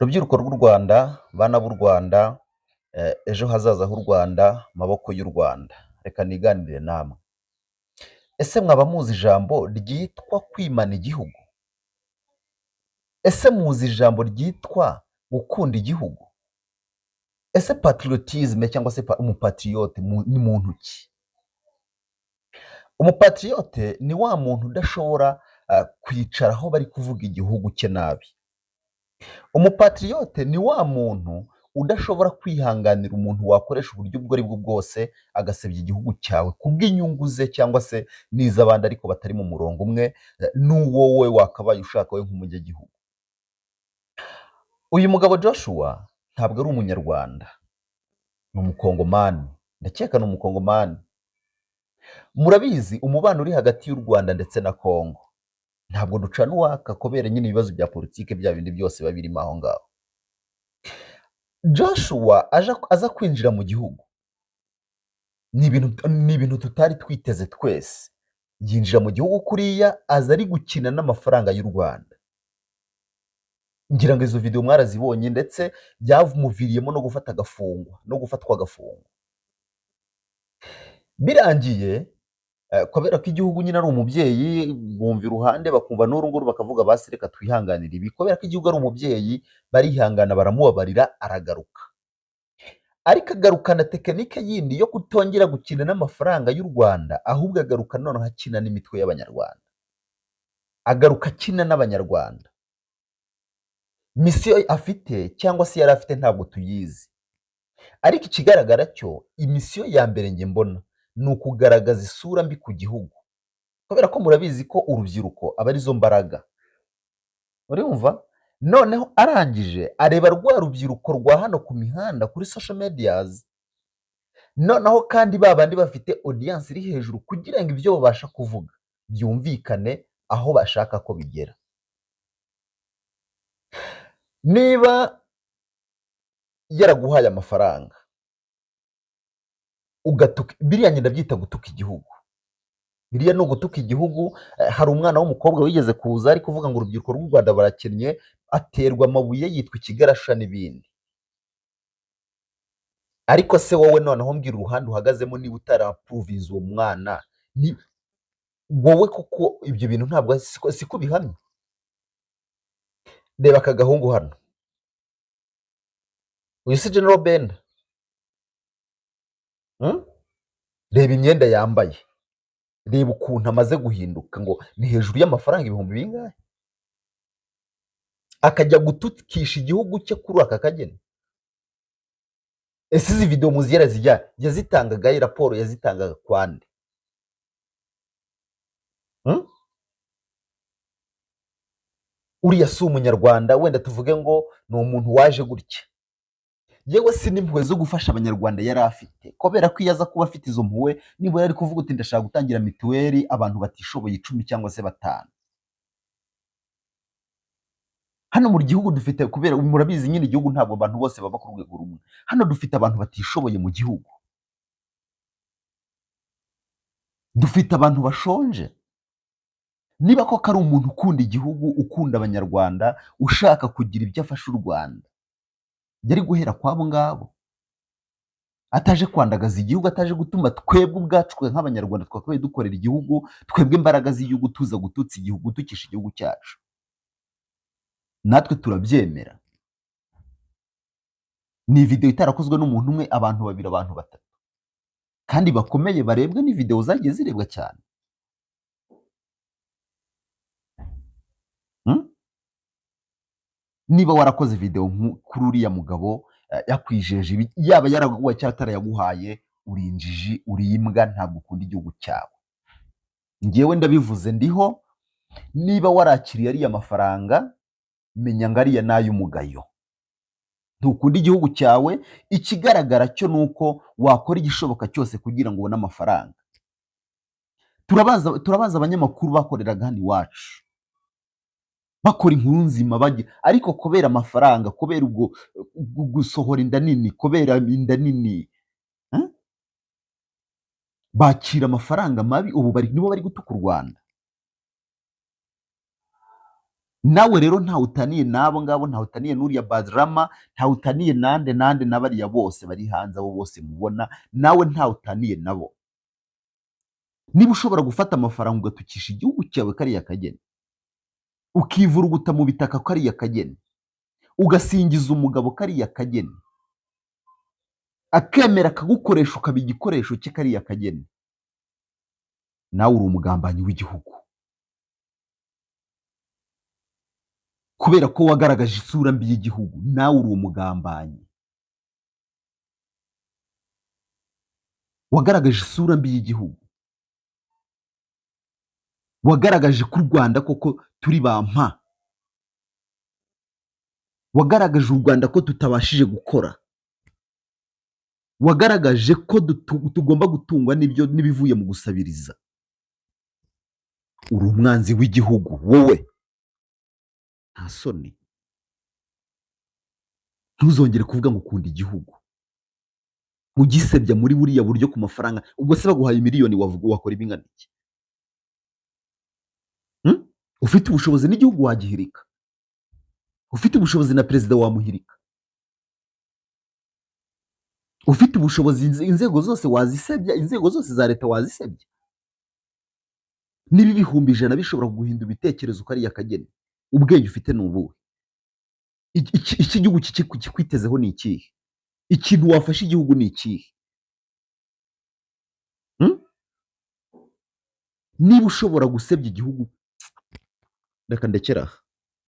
Rubyiruko rw'u Rwanda, bana b'u Rwanda, ejo hazaza h'u Rwanda, maboko y'u Rwanda, reka niganirire namwe. Ese mwaba muzi ijambo ryitwa kwimana igihugu? Ese muzi ijambo ryitwa gukunda igihugu? Ese patriotisme cyangwa se umupatriote ni muntu ki? Umupatriote ni wa muntu udashobora kwicara aho bari kuvuga igihugu cye nabi. Umupatriote ni wa muntu udashobora kwihanganira umuntu wakoresha uburyo ubwo ari bwo bwose agasebya igihugu cyawe kubw'inyungu ze cyangwa se n'iz'abandi, ariko batari mu murongo umwe n'uwo wowe wakabaye ushaka we nk'umunyagihugu. Uyu mugabo Joshua ntabwo ari Umunyarwanda, ni Umukongomani, ndakeka ni Umukongomani. Murabizi umubano uri hagati y'u Rwanda ndetse na Kongo, ntabwo ducana uwaka kubera nyine ibibazo bya politike, bya bindi byose biba birimo aho ngaho. Joshua aza kwinjira mu gihugu, ni ibintu tutari twiteze twese. Yinjira mu gihugu kuriya, aza ari gukina n'amafaranga y'u Rwanda. Ngira ngo izo video mwarazibonye, ndetse byamuviriyemo no gufata agafungwa, no gufatwa agafungwa. Birangiye kubera ko igihugu nyine ari umubyeyi, bumva iruhande bakumva n'uru nguru, bakavuga basi reka twihanganire ibi, kubera ko igihugu ari umubyeyi, barihangana, baramubabarira, aragaruka. Ariko agarukana technique yindi yo kutongera gukina n'amafaranga y'u Rwanda, ahubwo agaruka noneho akina n'imitwe y'Abanyarwanda. Agaruka akina n'Abanyarwanda. Mission afite cyangwa se yari afite ntabwo tuyizi. Ariko ikigaragara cyo, imission ya mbere njye mbona ni ukugaragaza isura mbi ku gihugu. Kubera ko murabizi ko urubyiruko aba arizo mbaraga. Urumva? Noneho arangije areba rwa rubyiruko rwa hano ku mihanda, kuri social medias, noneho kandi ba bandi bafite audience iri hejuru, kugira ngo ibyo babasha kuvuga byumvikane aho bashaka ko bigera. Niba yaraguhaye amafaranga ugatuka, biriya njye ndabyita gutuka igihugu, biriya ni ugutuka igihugu. Hari umwana w'umukobwa wigeze kuza ari kuvuga ngo urubyiruko rw'u Rwanda barakennye, aterwa amabuye, yitwa ikigarasha n'ibindi. Ariko se wowe noneho mbwira uruhande uhagazemo, niba utarapuruvinze uwo mwana, ni wowe kuko ibyo bintu ntabwo siko bihamye. Reba aka gahungu hano, uyu si General Benda? Hmm? Reba imyenda yambaye, reba ukuntu amaze guhinduka, ngo ni hejuru y'amafaranga ibihumbi bingahe, akajya gutukisha igihugu cye kuri aka kageni. Ese izi video muzi yarazijya yazitangaga, raporo yazitangaga kwande? Hmm? Uriya si Umunyarwanda, wenda tuvuge ngo ni umuntu waje gutya. Yewe, si n'impuhwe zo gufasha Abanyarwanda yari afite, kubera ko iyo aza kuba afite izo mpuhwe, nibura yari kuvuga uti ndashaka gutangira mituweli abantu batishoboye 10 cyangwa se batanu. Hano mu gihugu dufite, kubera murabizi nyine igihugu ntabwo abantu bose baba ku rwego rumwe, hano dufite abantu batishoboye mu gihugu, dufite abantu bashonje. Niba koko ari umuntu ukunda igihugu, ukunda Abanyarwanda, ushaka kugira ibyo afasha u Rwanda, yari guhera kw'abo ngabo, ataje kwandagaza igihugu, ataje gutuma twebwe ubwacu nk'Abanyarwanda twakabaye dukorera igihugu, twebwe imbaraga z'igihugu, tuza gututsa igihugu, gutukisha igihugu cyacu. Natwe turabyemera. Ni video itarakozwe n'umuntu umwe, abantu babiri, abantu batatu, kandi bakomeye barebwa, ni video zagiye zirebwa cyane. Niba warakoze video kuri uriya mugabo, yakwijeje ibi, yaba yaraguhaye cyangwa atarayaguhaye, uri injiji, uri imbwa, ntabwo ukunda igihugu cyawe. Njyewe ndabivuze ndiho, niba warakiriye ariya mafaranga, menya ngo ariya ni ay'umugayo, ntukunda igihugu cyawe. Ikigaragara cyo ni uko wakora igishoboka cyose kugira ngo ubone amafaranga. Turabaza abanyamakuru bakoreraga hano iwacu, bakora inkuru nzima bagira, ariko kubera amafaranga, kubera ubwo gusohora inda nini, kubera inda nini, Bakira amafaranga mabi, ubu nibo bari gutuka u Rwanda. Nawe rero ntawe utaniye n'abo ngabo, ntawe utaniye n'uriya Badrama, ntawe utaniye nande nande na bariya bose bari hanze, abo bose mubona, nawe ntawe utaniye nabo. Niba ushobora gufata amafaranga ugatukisha igihugu cyawe kariya kageni, ukivuruguta mu bitaka kariya kageni, ugasingiza umugabo kariya kageni, akemera akagukoresha, ukaba igikoresho cye kariya kageni, nawe uri umugambanyi w'igihugu, kubera ko wagaragaje isura mbi y'igihugu. Nawe uri umugambanyi, wagaragaje isura mbi y'igihugu, wagaragaje ko u Rwanda koko turi ba mpa, wagaragaje u Rwanda ko tutabashije gukora, wagaragaje ko tugomba gutungwa n'ibyo n'ibivuye mu gusabiriza. Uri umwanzi w'igihugu wowe, nta soni. Ntuzongere kuvuga ngo ukunda igihugu, ugisebya muri buriya buryo ku mafaranga. Ubwo se baguhaye miliyoni wavuga wakora ibingana iki? Ufite ubushobozi n'igihugu wagihirika, ufite ubushobozi na perezida wamuhirika, ufite ubushobozi inzego zose wazisebya, inzego zose za leta wazisebya. Niba 100,000 bishobora kuguhindura ibitekerezo kariya kageni, ubwenge ufite ni ubuhe? Iki gihugu kikwitezeho ni ikihe? Ikintu wafasha igihugu ni ikihe? Niba ushobora gusebya igihugu, reka ndekere aha.